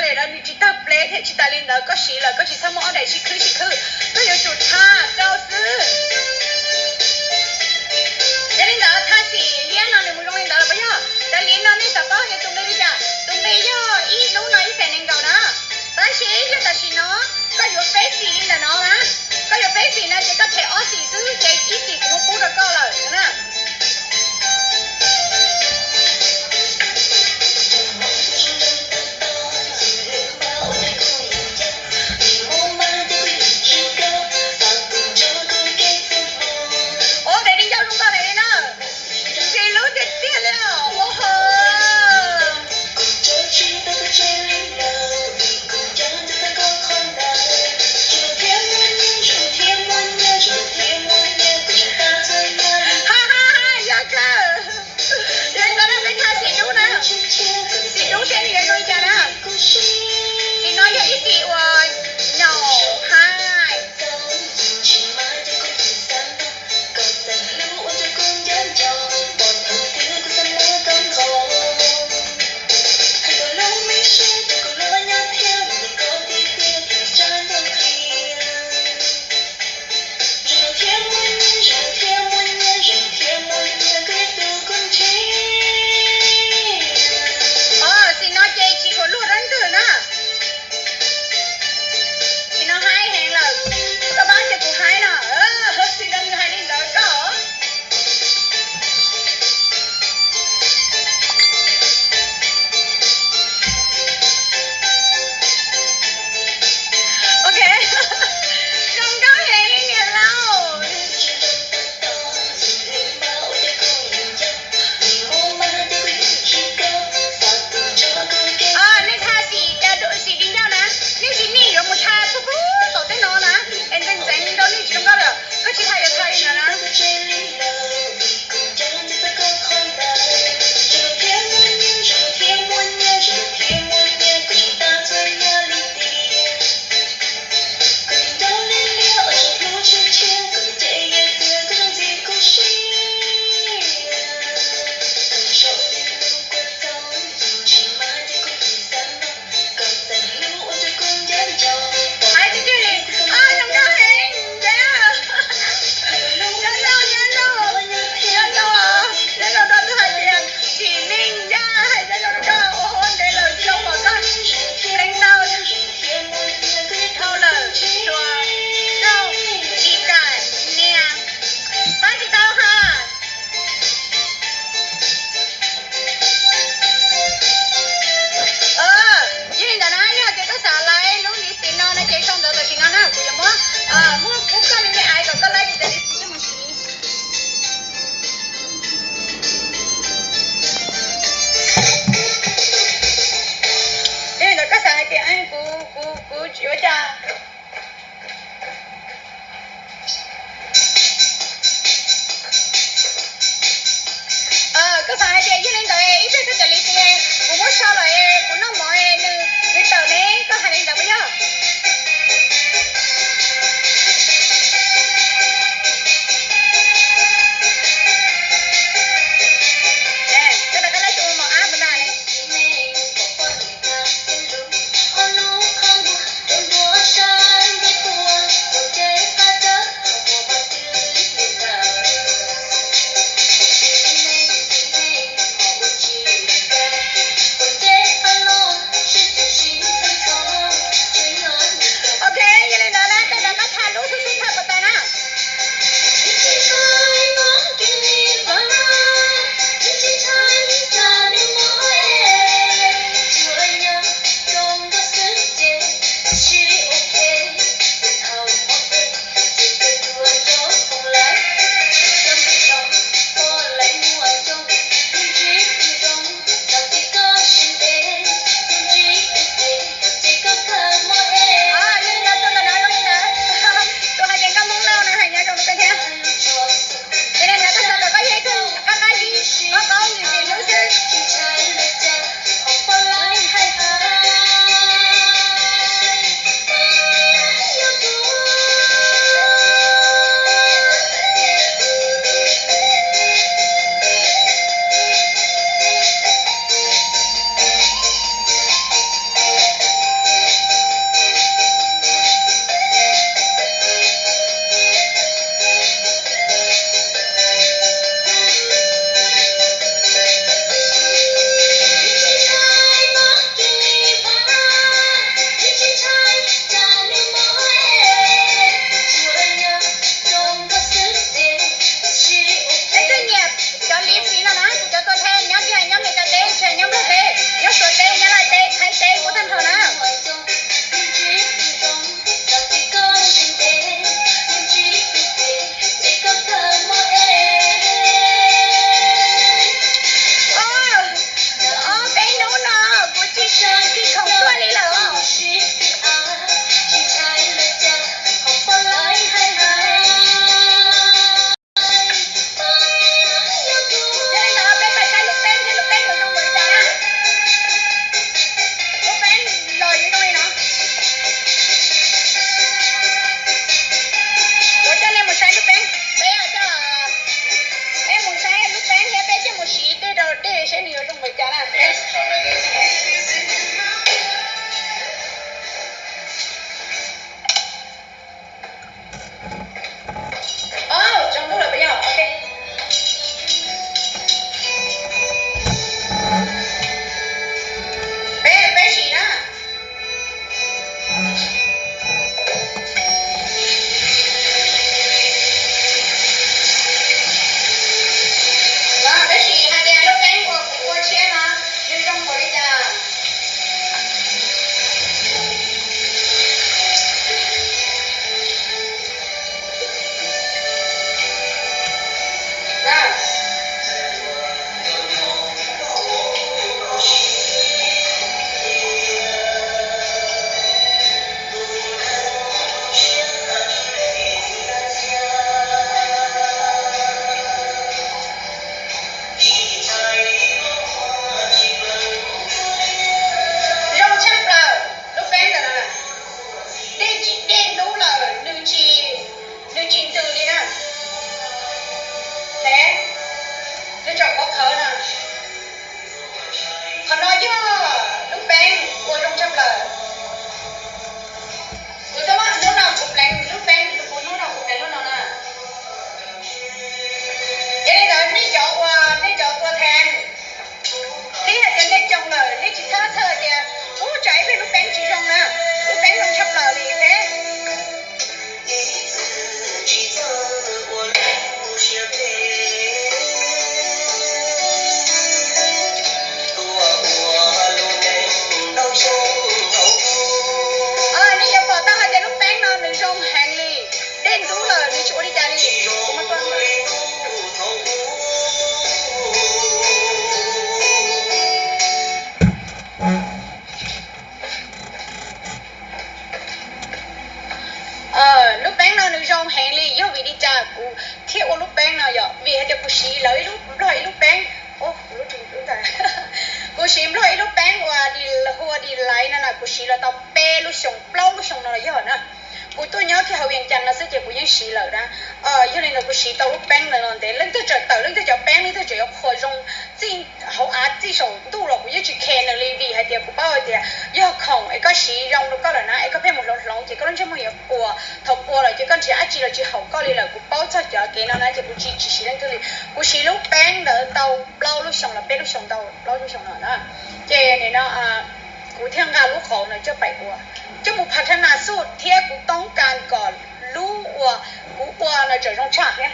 Daim no nws tsis tawg plev thiab, tsis tas li ntawd koj siv lawm koj tsis txhob muab ob daim sib khwb sib khwb, koj yuav tsum tha rau xwb. Yog li ntawd thaj xim liab no nws mus zoo li ntawd los puas yog? Cov liab no nej xav paub tias tus nqi li cas? Tus nqi yog ib lub no ib xees nees nkaum na. Tab sis yog tam sim no koj yuav peb xim li ntawm no na, koj yuav peb xim no ces koj them ob xim xwb ces ib xim kuv muab pub rau koj lawm na. Ua, ntev li ncauj zoo nkauj heev li na. Ntxim hlub tiag tiag li os. Ua ho. Ha ha ha, yog kawg. Yog li ntawd peb tha xim dub na. Xim dub seb nws yuav zoo li cas na. Xim no yog ib xim uas nyaum haib. Os, xim no ces tsis tshua luag rab ntwg na. Xim no haib heev lawm. Koj pab tias kuv haib no. Xim no nws hais li ntawd koj. Ok. Zoo nkauj heev niam laus. Nej tha xim, xim di ncauj na, nej tsis nej yuav mus tha pub pub tom tej no na, es ntxeev ntxeev rau nej tsis zoo nkauj lawm, koj tsis tha yuav tha li no na. Hais tiag tiag li, zoo nkauj heev, nyob zoo, nyob zoo, nyob zoo, nyob zoo, nyob zoo rau twb hais tias tsim neej ncaj, hais nyob zoo rau koj ua hauv ntev lawm tsis tau pom koj pleev tau dhau lawm, tsuas raug tsis kam nias, pab tsis tau ha. Yog li ntawd na, yog tias koj xav laib lub lipstick no no ces sau ntawv tam sim no na, kuv yuav muab, muab pub koj li me aiv kom koj laib li ntawd lipstick coj mus siv. Yog li ntawd koj xav hais tias kuv, kuv, kuv tsis ua cas. Koj xav hais tias yog li ntawd ib pliag koj cov lipstick kuv muab sau lawm, kuv noj mov nws, nws tawm ne, koj hais li ntawd puas yog? cas kuv thiaj ua lub peeb no yom, vim hais tias kuv siv lawv ib lub, Nplog ib lub peeb, kuv siv Nplog ib lub peeb uas hu ua Delight no na, kuv siv los tau peb lub xyoos plaub lub xyoos no los yog na. Kuv tuaj nyob kiag hauv Vias Cas no xwb ces kuv yeej siv lawm na. Yog li ntawd kuv siv tau lub peeb ntawd los ntev, leej twg tseem tawm leej twg cov peeb leej twg tseem yuav qhuas zoo txij hauv av txij saum ntuj los kuv yeej tsis khe nws li, vim hais tias kuv paub hais tias yog khoom es koj siv zoo rau koj lawm na es koj pheej mus hloov hloov ces koj lub ntsej muag yuav puas, thaum puas lawm ces koj nrhiav dab tsi los tsis haum koj li lawm. Kuv paub txog cov kev no na ces kuv tsis tsis siv leej twg li. Kuv siv lub peeb ntawd tau plaub lub xyoos los peb lub xyoos ntau, plaub lub xyoos no na. Ces nim no kuv thiaj nqa lub qauv no coj pais ua, coj mus phav thab nas xuj thiab kuv toob kas kom lub uas kuv ua no tseem zoo tshaj thiab.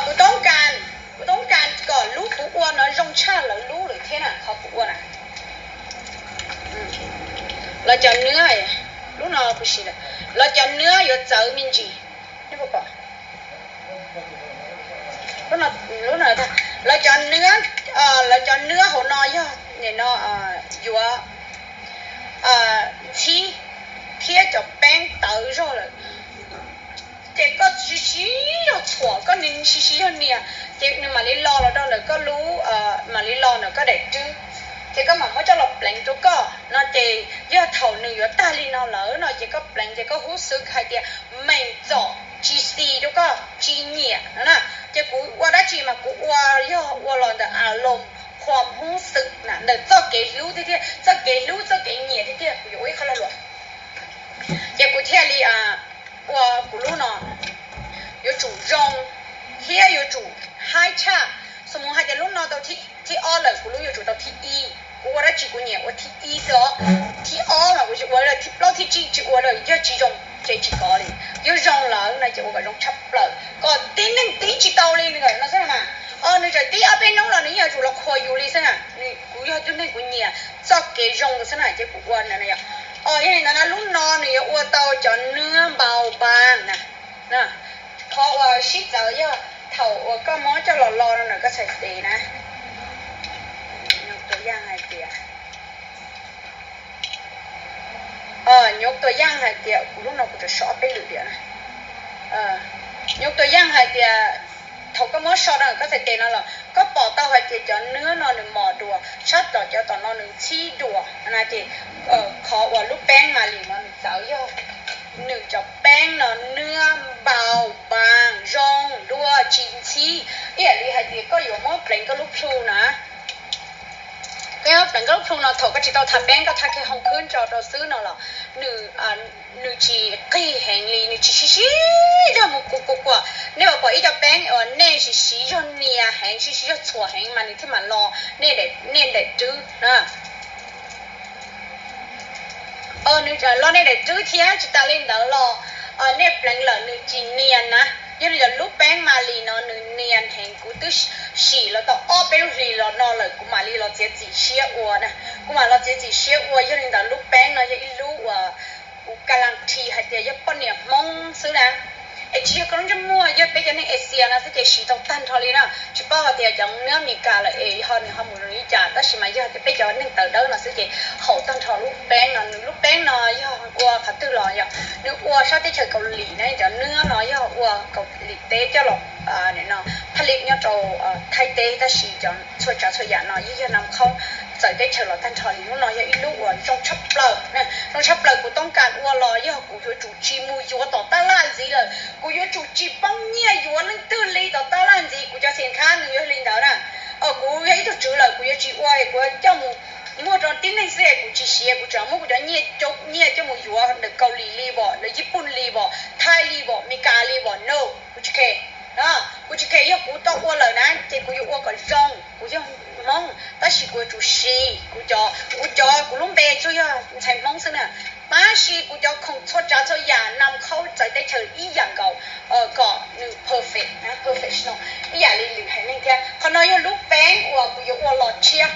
Kuv toob kas, kuv toob kas kom lub kuv ua no zoo tshaj lawv lub lawm thiab na, qhov kuv ua na. Lawv cov nwb, lub no kuv siv, lawv cov nwb yuav txawv me ntsis. Lawv cov nwb, lawv cov nwb hauv no yog nim no yuav ntxhib thiab cov peeb tawv zog lawm. Ces koj siv siv zog txhuam, koj siv siv zog nias, ces nws mam li los los rau ntawm koj lub, mam li los ntawm koj daim rwb. Ces koj mam muab coj los pleev rau koj no ces yog thaum nws yuav tag li no lawm no ces koj pleev ces koj hub xwb hais tias meem txom tsis xis rau koj tsis nyiam no na. Ces kuv ua dab tsi mas kuv ua yog ua los ntawm a loos qhuas hub xwb na, ntawm txoj kev hlub tiag tiag, txoj kev hlub txoj kev nyiam tiag tiag kuv yuav ua ib qho lag luam. Ces kuv thiaj li ua kuv lub no yuav tsum zoo thiab yuav tsum haib tshaj. Xo mus hais tias lub no tau thib ob lawm, kuv lub yuav tsum tau thib ib. Kuv ua dab tsi kuv nyiam ua thib ib xwb os. Thib ob mas kuv tsis ua lawm, thib plaub thib tsib tsis ua lawm, yog tsis zoo ces tsis kov li. Yog zoo lawm no ces ua kom zoo tshaj plaws kom tib neeg tib tsis tau li no xwb na. Nws tseem tib ob peb hnub los nws yeej yuav tsum los qhuas yus li xwb na. Kuv yog tug neeg kuv nyiam txoj kev zoo xwb na ces kuv ua no yom. Yog li ntawd na lub no nws yuav ua tau cov nwb npau npas na. Qhov uas sib txawv yog thaum uas koj muab coj los lo rau ntawm koj txhais tes na. Nyuj tua yaj hais tias, nyuj tua yaj hais tias kuv lub no kuv tseem so ob peb lwm diam na. Nyuj tua yaj hais tias thaum koj muab so rau ntawm koj txhais tes no los koj pom tau hais tias cov nwb no nws mos dua, sab tom cov tom no nws ntxhib dua na ces qhov uas lub peeb Malis no nws txawv yog nws cov peeb no nwb npau npas zoo dua tsis ntxhib. Ib yam li hais tias koj yuav muab pleev koj lub plhu na, koj yuav pleev koj lub plhu no thaum koj tsis tau tha peeb koj tha kiag hoo khwb ntso rau xwb no los nws nws tsis qig heev li, nws tsis sib sib zog mus kuv kuv kuam. Nej puas pom ib co peeb uas nej sib sib zog nias heev, sib sib zog txhuam heev mas nws thiaj mam los nej daim rwb na. Nws los nej daim rwb thiab tsis tas li ntawd los nej pleev lawm nws tsis nias na. Yog li ntawd lub peeb Malis no nws nias heev, kuv twb sim los tau ob peb lub hlis los no lawm kuv mam li los txiav txim siab ua na. Kuv mam los txiav txim siab ua, yog li ntawd lub peeb no yog ib lub uas kuv guarantee hais tias yog poj niam Hmoob xwb na. Es tsis yog koj lub ntsej muag, yog peb cov neeg Asia no xwb ces siv tau tag nrho li na. Tsis paub hais tias cov nws Amelikas lawm es ho nws ho mus zoo li cas, tab sis mas yog tias peb cov neeg tawv dawb no xwb ces haum tag nrho lub peeb no. Nws lub peeb no yog ua qhov twg los yog nws ua sab teb chaws Kaus Lim na, cov nws no yog ua Kaus Lim teb coj los no, thaj li nyob rau Thaib teb, tab sis cov txhua tsav txhua yam no yeej yog nam khaub txawv teb chaws los tag nrho li. Lub no yog ib lub uas zoo tshaj plaws, zoo tshaj plaws. Kuv toob kas ua los yog kuv yuav tsum tsis mus yuav tom tab laj ntxiv lawm, kuv yuav tsum tsis poob nyiaj yuav leej twg li tom tab laj ntxiv. Kuv cov xia khab nws yog li ntawd na. Kuv yog ib tug tswv lawm kuv yuav tsis ua es kuv coj mus muag rau tib neeg xwb es kuv tsis siv, kuv tseem muab kuv cov nyiaj coob nyiaj coj mus yuav ntawm Kaus Lim li vos, ntawm Yij Pooj li vos, Thaib li vos, Amelikas li vos, no, kuv tsis khe. Kuv tsis khe, yog kuv tau ua lawm na ces kuv yuav ua kom zoo. Kuv yog Hmoob tab sis kuv yuav tsum siv kuv cov, kuv cov kuv lub npe tsuas yog ntxhais Hmoob xwb na, tab sis kuv cov khoom txhua tsav txhua yam nam khaub txawv teb chaws ib yam nkaus, kom nws perfect, professional ib yam li lwm haiv neeg thiab. Qhov no yog lub peeb uas kuv yuav ua los tshiab.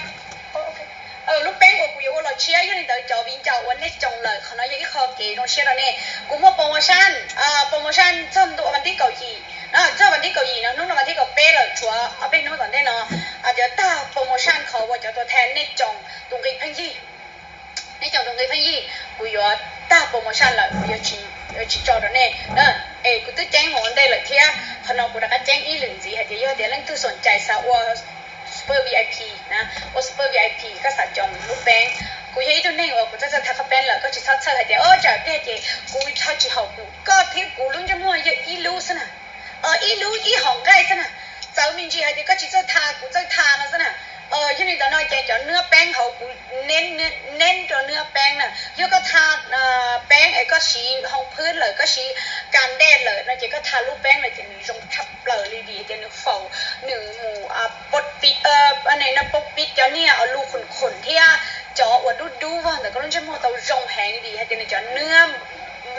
Lub peeb uas kuv yuav ua los tshiab, yog li ntawd cov viv ncaus uas nej xyoos lawm, qhov no yog ib qho kev zoo siab rau nej. Kuv muaj promotion, promotion txog ntua vas thib kaum yim, txog vas thib kaum yim no, hnub no vas thib kaum peb lawm, tshuav ob peb hnub tom ntej no. Cov tag promotion qhov uas cov tua thas nej cov tus nqi pheej yig, nej cov tus nqi pheej yig, kuv yuav tag promotion lawm, kuv yuav tsis tso rau nej. Es kuv twb ceeb mus ua ntej lawm thiab, qhov no kuv rov qab ceeb ib lwm ntxiv hais tias yog tias leej twg xoom cais xav ua super VIP na, ua super VIP koj xav coob lub peeb. Kuv yog ib tug neeg uas kuv txawj txawj tha qhov peeb lawm, koj tsis txhob txhawj hais tias o tsam pliag ces kuv tho tsis haum kuv, koj thiab kuv lub ntsej muag yog ib lub xwb na, ib lub ib hom nqaij xwb na. Txawm me ntsis hais tias koj tsis txawj tha, kuv txawj tha no xwb na. Yog li ntawd no ces cov nuab peeb hauv kuv neb rau nuab peeb na, yog koj tha peeb es koj siv hoo phwb lawm, koj siv kas dej lawm no ces koj tha lub peeb no ces nws zoo tshaj plaws li vim tias nws faus, nws mus pov pib cov niag lus khum khum thiab cov uas dub dub vog ntawm koj lub ntsej muag tau zoo heev vim hais tias nws cov nuab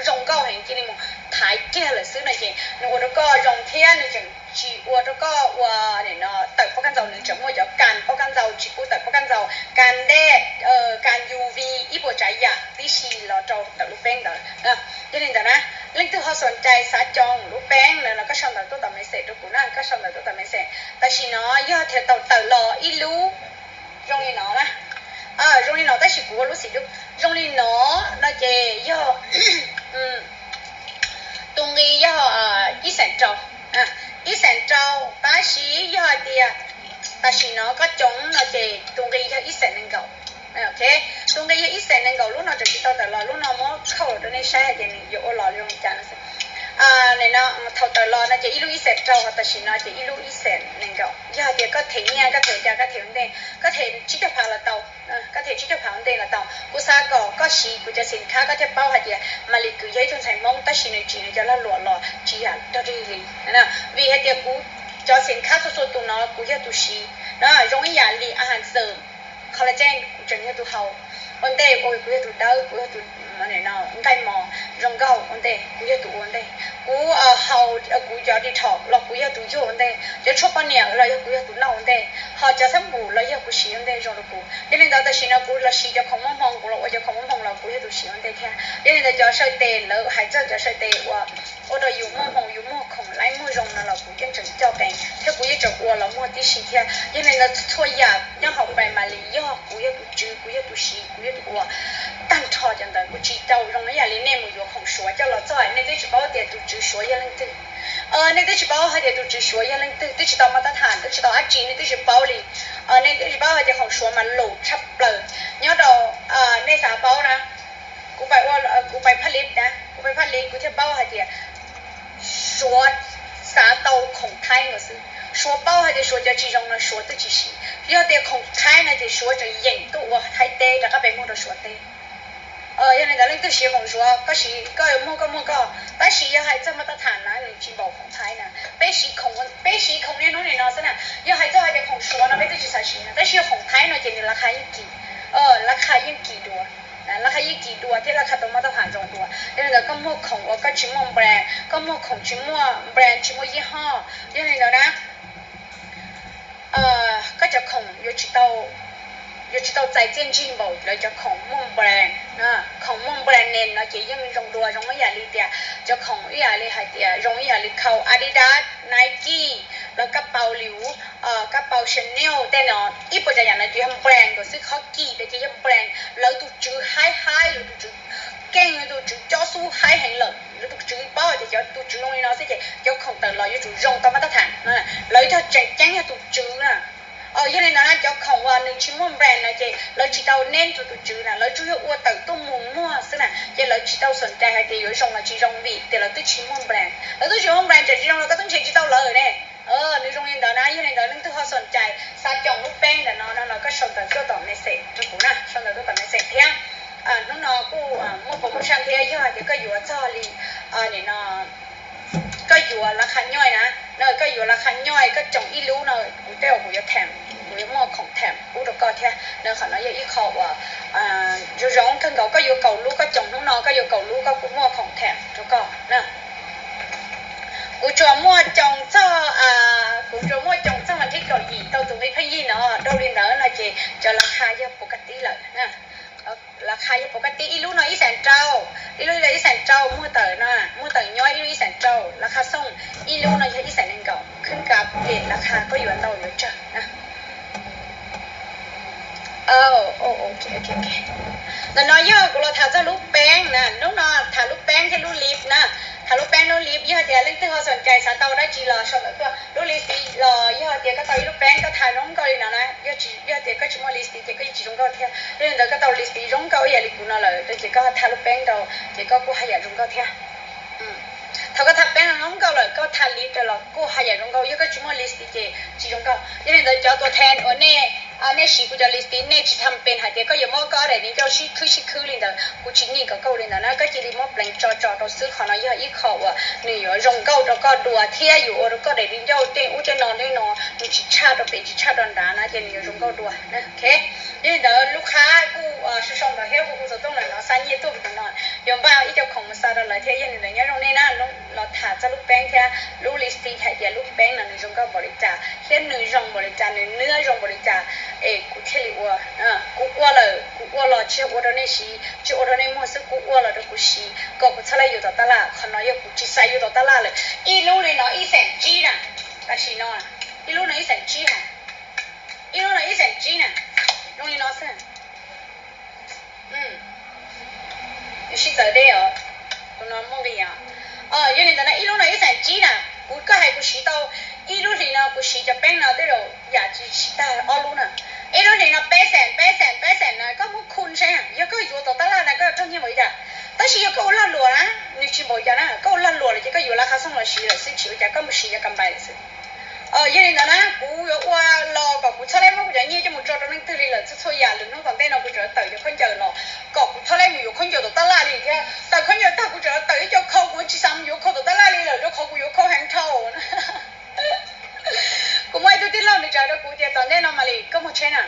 zoo nkauj heev cia li mus thaiv kiag lawm xwb no ces nws ua rau koj zoo thiab nws tseem tsis ua rau koj ua tawm pob kab ntxaus, nws tseem muaj cov kas pob kab ntxaus, tsis pub tawm pob kab ntxaus, kas dej, kas UV, ib puas tsav yam tib si los rau ntawm lub peeb ntawd. Yog li ntawd na, leej twg ho xoom cais xav coob lub peeb na los koj sau ntawv tuaj tom message rau kuv na, koj sau ntawv tuaj tom message. Tam sim no yog tias tau tawm los ib lub zoo li no na, zoo li no tab sis kuv ua lub xim dub zoo li no no ces yog tus nqi yog ib xees rau, ib xees rau tab sis yog hais tias tam sim no koj coob no ces tus nqi yog ib xees nees nkaum. Tus nqi yog ib xees nees nkaum, lub no tseem tsis tau tawm los, lub no muab khauj los rau nej saib hais tias nws yuav ua los zoo li cas no xwb. Thaum tawm los no ces ib lub ib xees rau, tam sim no ces ib lub ib xees nees nkaum. Yog hais tias koj them nyiaj, koj them cas, koj them ua ntej, koj them tsib caug phav los tau, koj them tsib caug phav ua ntej los tau. Kuv xav kom koj siv kuv cov xim khab koj thiaj paub hais tias Malis kwv yog ib tug ntxhais Hmoob tab sis nws tsim nws cov lag luam los tsis yam dog dig li. Vim hais tias kuv cov xim khab txhua txhua tus no kuv yog tus siv, zoo ib yam li a has xwm, collagen kuv tseem yog tus haus ua ntej, kuv yog tus dawb, kuv yog tus nqaij mos zoo nkauj ua ntej, kuv yog tus ua ntej. Kuv haus kuv cov detox los kuv yog tus yuag ua ntej, cov tshuaj poj niam los yog kuv yog tus noj ua ntej, ho cov xab npum los yog kuv siv ua ntej zoo rau kuv. Yog li ntawd tam sim no kuv los siv cov khoom muaj hmoo, kuv los ua cov khoom muaj hmoo los kuv yog tus siv ua ntej thiab. Yog li ntawd cov saw tes lawv hais txog cov saw tes uas ua rau yus muaj hmoo, yus muag khoom laib muag zoo no los kuv yeej tseem coj qees thiab kuv yeej tseem ua los muag tib si thiab. Yog li ntawd txhua yam nyob hauv brand Malis yog kuv yog tus tswv, kuv yog tus siv, kuv yog tus ua tag nrho cov ntawd. Kuv tsis tau zoo ib yam li nej mus yuav khoom Suav coj los txog nej twb tsis paub tias tus tswv Suav yog leej twg. Nej twb tsis paub hais tias tus tswv Suav yog leej twg, twb tsis tau maj tab tham, twb tsis tau dab tsi, nej twb tsis paub li. Nej twb tsis paub hais tias khoom Suav mas lus tshaj plaws. Nyob rau nej xav paub na, kuv pais ua, kuv pais phaj li na, kuv pais phaj li kuv thiaj paub hais tias Suav xav tau khoom Thaib no xwb. Suav paub hais tias Suav cov tsis zoo no Suav twb tsis siv. Yog tias khoom Thaib no ces Suav tseem yeem tuaj ua Thaib teb rov qab pem muag rau Suav teb. Yog li ntawd leej twg siv khoom Suav koj siv koj yuav muag koj muag koj, tab sis yog hais txog maj tab tham na nws tsis npaum khoom Thaib na. Peb siv khoom, peb siv khoom niaj hnub nim no xwb na. Yog hais txog hais tias khoom Suav no peb twb tsis xav siv na, tab sis khoom Thaib no ces nws la kha yeej kim, la kha yeej kim dua, la kha yeej kim dua thiab la kha tau maj tab tham zoo dua. Yog li ntawd koj muag khoom uas koj tsis muaj brand, koj muag khoom tsis muaj brand, tsis muaj yij hoj, yog li ntawd na koj cov khoom yuav tsis tau, yuav tsis tau txais txiaj ntsig npaum lawv cov khoom muaj brand. Khoom muaj brand name no ces yeej zoo dua, zoo ib yam li tias cov khoom ib yam li hais tias zoo ib yam li khau Adidas, Nike, los kab paus Liu, kab paus Chanel tej no, ib puas tsav yam no ces yog brand nkaus xwb, qhov kim ntawd ces yog brand lawv tus tswv haib haib, lawv tus tswv keej, lawv tus tswv cob xub haib heev lawm, lawv tus tswv paub tias cov tus tswv zoo li no xwb ces cov khoom tawm los yuav tsum zoo tau maj tab tham. Lawv yog tseem ceeb yog tus tswv na. Yog li ntawd na cov khoom uas nws tsis muaj brand no ces lawv tsis tau name rau tus tswv na, lawv tsuas yog ua tawm tuaj mus muag xwb na, ces lawv tsis tau xoom cai hais tias yuav zoo los tsis zoo vim tias lawv twb tsis muaj brand. Lawv twb tsis muaj brand ces tsis zoo los koj twb nrhiav tsis tau lawm ne. Nws zoo li ntawd na, yog li ntawd leej twg ho xoom cai xav coob lub peeb ntawm no no los koj sau ntawv tuaj tom message rau kuv na, sau ntawv tuaj tom message thiab. Hnub no kuj muaj promotion thiab, yog hais tias koj yuav txog li nim no koj yuav la kha nyoij na, koj yuav la kha nyoij koj coob ib lub no kuv tej uas kuv yuav tham, kuv yuav muaj khoom tham pub rau koj thiab. Qhov no yog ib qho uas zoo zoo kawg nkaus, koj yuav kaum lub koj coob hnub no koj yuav kaum lub koj kuj muaj khoom tham rau koj. Kuv tsuas muaj coob txog, kuv tsuas muaj coob txog mas thib kaum yim tau tus nqi pheej yig no, dhau li ntawd no ces cov la kha yog pus kaj tib lawm. La kha yog pus kaj tib, ib lub no ib xees rau, ib lub ib xees rau muag tawm no, muag tawm nyob ib lub ib xees rau, la kha xooj ib lub no yog ib xees nees nkaum, khwb nkav pem la kha koj yuav ntau yuav tsawg na. Ntawm no yog kuv los tham txog lub peeb na, lub no tham lub peeb thiab lub lip na. Tham lub peeb lub lip, yog tias leej twg ho xoom cai xav tau dab tsi los sau ntawv tuaj. Lub lipstick los yog tias koj tau ib lub peeb koj tha zoo nkauj li no na, yog tias koj tsis muaj lipstick ces koj yeej tsis zoo nkauj thiab. Yog li ntawd koj tau lipstick zoo nkauj ib yam li kuv no lawm ces koj tha lub peeb rau ces koj kuj haj yam zoo nkauj thiab. Thaum koj tha peeb zoo nkauj lawm koj tha lip rau los kuj haj yam zoo nkauj, yog koj tsis muaj lipstick ces tsis zoo nkauj. Yog li ntawd cov tuam thees uas nej, nej siv kuv cov lipstick nej tsis tham pes hais tias koj yuav muab koj daim di ncauj sib khwb sib khwb li ntawd, kuv tsis nyiam kom koj ua li ntawd na, koj cia li muab pleev tso tso rau xwb. Qhov no yog ib qho uas nws yuav zoo nkauj rau koj dua thiab yuav ua rau koj daim di ncauj tej ub tej no tej no nws tsis tshaj rau pem tsis tshaj rau nrad na ces nws yuav zoo nkauj dua. Yog li ntawd lub qhab kuj sau sau ntawd thiab kuv kuv xov tooj ntawm no xa nyiaj tuaj rau no, yuav npaj ib co khoom mus xa rau lawv thiab. Yog li ntawd nyob zoo nej na, los tham txog lub peeb thiab lub lipstick hais tias lub peeb no nws zoo nkauj npaum li cas thiab nws zoo npaum li cas, nws nws zoo npaum li cas es kuv thiaj li ua. Kuv ua lawm, kuv ua los tsis yog ua rau nej siv, tsis ua rau nej muag xwb, kuv ua los rau kuv siv kom kuv txhob laib yuav tom tab laj. Qhov no yog kuv tsis xav yuav tom tab laj lawm. Ib lub li no ib xees tsib na, tam sim no ib lub no ib xees tsib na, ib lub no ib xees tsib na, zoo li no xwb. Sib txawv deb os, tus no muaj nqi os. Yog li ntawd na ib lub no ib xees tsib na, kuv koj hais kuv siv tau ib lub hlis no kuv siv cov peeb no tej zaum yam tsis tag ob lub na. Ib lub hlis no peb xees peb xees peb xees na, koj muab khu saib, yog koj yuav tom tab laj na koj raug nyiaj npaum li cas. Tab sis yog koj ua lag luam na, nws tsis npaum li cas na, koj ua lag luam lawm ces koj yuav lawv qhov xoo los siv lawm xwb, tsis ua cas, koj mus siv yog kam npais lawm xwb. Yog li ntawd na kuv yuav ua los kom kuv txhob laib muab kuv cov nyiaj coj mus tso rau leej twg li lawm, txhua txhua yam lwm hnub tom ntej no kuv tseem tawm cov khaub ncaws los kom kuv txhob laib mus yuav khaub ncaws tom tab laj li thiab. Tawm khaub ncaws tag kuv tseem tawm ib co khau, kuv tsis xav mus yuav khau tom tab laj li lawm rau qhov kuv yuav khau heev dhau. Kuv muaj ib tug tij laug nws tsa rau kuv tias tom ntej no Malis koj muaj tsheb na.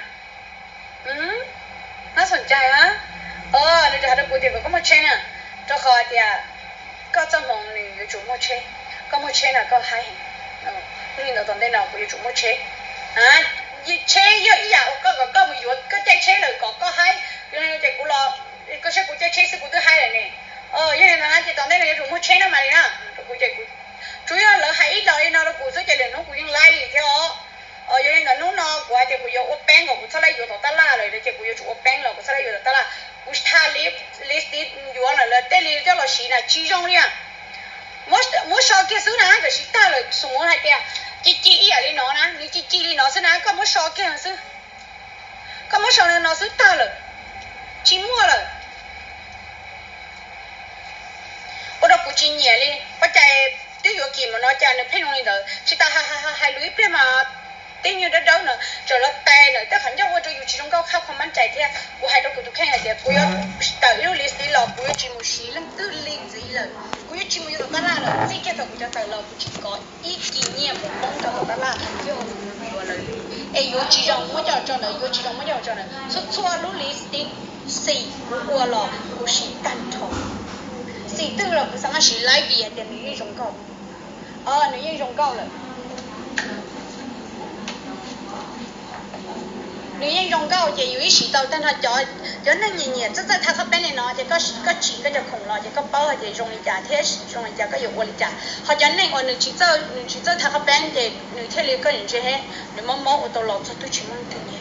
Nab xoom cai a, nws tsa rau kuv tias kom koj muaj tsheb na, rau qhov tias koj txoj hmoov nws yuav tsum muaj tsheb, koj muaj tsheb na koj haib heev. Li ntawd tom ntej no kuv yuav tsum muaj tsheb. Tsheb yog ib yam uas koj kom koj mus yuav koj caij tsheb lawm kom koj haib, yog li no ces kuv los koj saib kuv caij tsheb xwb kuv twb haib lawm ne. Yog li ntawd na ces tom ntej no yuav tsum muaj tsheb na Malis na. Rau kuv ces kuv, tsuas yog lawv hais ib los li no rau kuv xwb ces lwm hnub kuv yeej laib li thiab os. Yog li ntawd hnub no kuv hais tias kuv yuav ua peeb kom kuv txhob laib yuav tom tab laj lawm no ces kuv yuav tsum ua peeb los kuv txhob laib yuav tom tab laj. Kuv tha lipstick yuav lawm lawv tej li coj los siv na tsis zoo li. Muab so kiag xwb na, tam sim tag lawm xus muv hais tias ci ci ib yam li no na, nws ci ci li no xwb na, koj muab so kiag xwb. Koj muab so no xwb tag lawm, tsis muaj lawm. Ua rau kuv tsis nyiam li, ua cas twb yuav kim mus no cas nws pheej zoo li ntawd, tsis tas hais lus ib pliag mas tej nyuag dawb dawb no tseem los tais ntawm tej qhov ncauj ua rau yus tsis zoo nkauj qhab qhov mab cai thiab. Kuv hais rau kuv tus kheej hais tias kuv yuav tawm ib lub lipstick los kuv yuav tsis mus siv leej twg li ntxiv lawm, kuv yuav tsis mus yuav tom tab laj lawm, txij kiag thaum kuv cov tawm los kuv tsis kov ib kis nyiaj mus poob rau tom tab laj yog yuav lawm. Es yuav tsis zoo muab coj tso ntawd, yuav tsis zoo muab coj tso ntawd, txhua txhua lub lipstick xim kuv ua los kuv siv tag nrho. Xim twg los kuv xav maj siv laib vim hais tias nws yeej zoo nkauj. Nws yeej zoo nkauj lawm. Nws yeej zoo nkauj ces yus ib siv tau tag nrho. Cov neeg nyiam nyiam txawj txawj tha qhab peeb li no ces koj tsim koj cov khoom los ces koj paub hais tias zoo li cas thiab zoo li cas koj yuav ua li cas. Ho cov neeg uas nws tsis txawj, nws tsis txawj tha qhab peeb ces nws thiaj li koj nim ntsia he, nws mob mob ua tau los txog twb tsis muaj leej twg